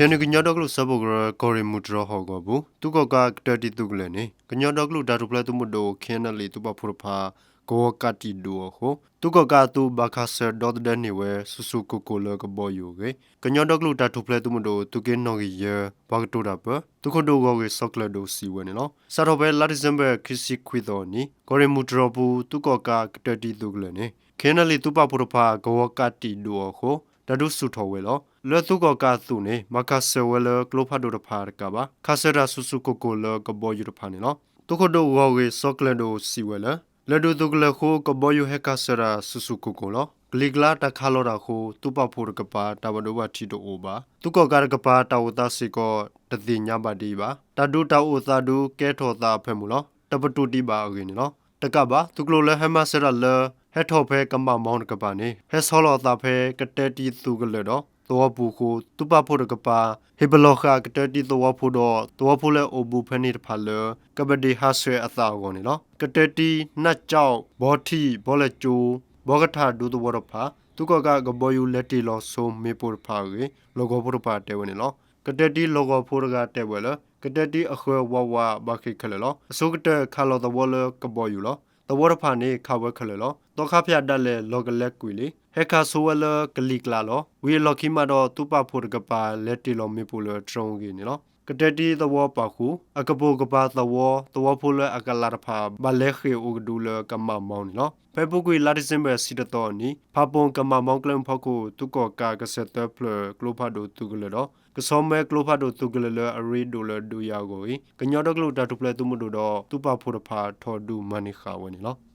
ကညီဒီကလုာ်စၢဖှိၣ်ကရၢ ကီၢ်ရ့ၣ်မုၢ်တြီၢ်ဟီၣ်ကဝီၤပူၤ သုးကီၣ်ကးကတၢၢ်တံၢ်သုးကလၢၤန့ၣ် ကညီဒီကလုာ်တၢ်ထူၣ်ဖျဲးသုးမုၢ်ဒိၣ် ခ့ၣ်အဲၣ်အဲၣ်လ့ၣ် သုးပာ်ဖှိၣ်တဖၣ် ကဝီၤကးတံာ်ဒိၣ်အဃိ သုးကီၣ်ကးအသုးဘၣ်ခးစၢၤဒီသဒၢန့ၢ်ဝဲ ဆူၣ်ဆူၣ်ကိၢ်ကိၢ်လၢကဘီယူၤအဂ့ၢ် ကညီဒီကလုာ်တၢ်ထူၣ်ဖျဲးသုးမုၢ်ဒိၣ် သုးက့နီၣ်ဂံၢ်ယဲၢ် ပှၤကတိၤတၢ်ပၢ သုးခိၣ်ဒိၣ်ဂီၢ်ဂ့ၢ်စီၤကျၢၢ်ဒိၣ်စံးဝဲန့ၣ်လီၤ. စးထီၣ်ဖဲလါဒံၣ်စ့ဘၢၣ် ခံဆံခွံသီအနံၤ ကီၢ်ရ့ၣ်မုၢ်တြီၢ်ပူၤ သုးကီၣ်ကးကတၢၢ်တံၢ်သုးကလၢၤန့ၣ် ခ့ၣ်အဲၣ်အဲၣ်လ့ၣ် သုးပာ်ဖှိၣ်တဖၣ် ကဝီၤကးတံာ်ဒိၣ်အဃိ တၢ်ဒုးဆူၣ်ထီၣ်ဝဲလီၤ. လၢသုးကီၣ်ကးအသုးန့ၣ် ဘၣ်ခးစၢၤဝဲလၢကျိဖးဒိၣ်တဖၣ်တကးဘၣ် ခးစၢၤတၢ်ဆူၣ်ဆူၣ်ကိၢ်ကိၢ်လၢကဘီယူၤတဖၣ်န့ၣ်လီၤ. သုးခိၣ်ဒိၣ်ဂီၢ်ဂ့ၢ်စီၤကျၢၢ်ဒိၣ်စံးဝဲလၢ လၢၢ်ဒိၣ်သုးကလၢၤအဃိ ကဘီယူၤဟဲခးစၢၤတၢ်ဆူၣ်ဆူၣ်ကိၢ်ကိၢ်လီၤ. ကလံၤကျါတၢ်ခးလီၤတၢ်အဃိ သုးပာ်ဖှိၣ်တကပၤ တၢ်ဘၣ်ဒိဘၣ်ထံးတအိၣ်ဘၣ်. သုးကီၣ်ကးတကပၤ တၢ်အိၣ်သးစ့ၢ်ကီး တသ့ၣ်ညါဘၣ်ဒ်အံၤဘၣ်. တၢ်ဒုးတၢ်အိၣ်သးဒုးကဲထီၣ်သးအဖၢမုၢ်လီၤ. တပတုာ်တံၢ်ဘၣ်အဂ့ၢ်န့ၣ်လီၤ. တကးဘၣ် သုးကျိၤလၢဟဲမၤစၢၤတၢ်လၢ ဟဲထီၣ်ဖဲကမၣ်မီတကပၤန့ၣ် ဟဲဆီလီၤအသးဖဲကတၢၢ်တံၢ်သုးကလၢၤဒီး သဝီပူၤအဃိ သုးပာ်ဖှိၣ်တကပၤ ဟ့ၣ်ပလီၢ်ဃာ်ကတၢၢ်တံၢ်သဝီဖိဒီး သဝီဖိလၢအိၣ်ဘူးဖဲန့ၣ်တဖၣ်လၢ ကဘၣ်ဒံးဟးဆှဲးအသးအဂီၢ်န့ၣ်လီၤ. ကတၢၢ်တံၢ် နၢ်ကၠီၣ်, ဘီထံၣ်, ဘီလဲၣ်ကၠိ, ဘီကထၣ်ဒူသဝီတဖၣ် သုးကီၣ်ကးကဘီယူၤလဲၤတ့ၢ်လီၤဆိမ့ၣ်ပိၢ်တဖၣ်အဂ့ၢ် လီၢ်ကဝီၤဖိတဖၣ်တဲဝဲန့ၣ်လီၤ. ကတၢၢ်တံၢ်လီၢ်ကဝီၤဖိတဂၤတဲဝဲလၢ ကတၢၢ်တံၢ်အဃၢၤဝးဝးဘၣ်ဃ့ၢ်ခဲလၢာ်လီၤ. အဆိကတၢၢ်ခးလီၤသဝီလၢကဘီယူၤလီၤ. သဝီတဖၣ်န့ၣ် ခးဝဲခဲလၢာ်လီၤ. သီခါဖၠၣ်ဒၣ်လဲာ်လီၤကလဲကွံာ်လံ. ဟဲခးဆိဝဲလၢကလံၤကျါလီၤ. ဝံၤအလီၢ်ခံမးဒီး သုးပာ်ဖှိၣ်တကပၤ လဲၤတ့ၢ်လီၤမ့ၣ်ပိၢ်လၢ drone အဂ့ၢ်န့ၣ်လီၤ. ကတၢၢ်တံၢ်သဝီပာ်ဃုာ် အကပိာ်ကပၤသဝီ သဝီဖိလၢအကလးတဖၣ် ဘၣ်လဲၤဃ့ၢ်အိၣ်ကဒုလၢကမၣ်မီန့ၣ်လီၤ. ဖဲအပူၤကွံာ် လါဒံၣ်စ့ဘၢၣ် တဆံတသီအနံၤ ဖးပိၣ်ကမၣ်မီကျဲမုၢ်ဖီခိၣ် သုးကီၣ်ကးကစၢၢ်သၢဖျၢၣ် ကျိဖးဒိၣ်သုးကလၢၤဒီး ကဆီမဲကျိဖးဒိၣ်သုးကလၢၤလၢအရ့ဒိၣ်လၢဒုးယၤအဂီၢ်အံၤ ကညီဒီကလုာ်တၢ်ထူၣ်ဖျဲးသုးမုၢ်ဒိၣ်ဒီး သုးပာ်ဖှိၣ်တဖၣ်ထီၣ်ဒုးမၤန့ၢ်ဃာ်ဝဲန့ၣ်လီၤ.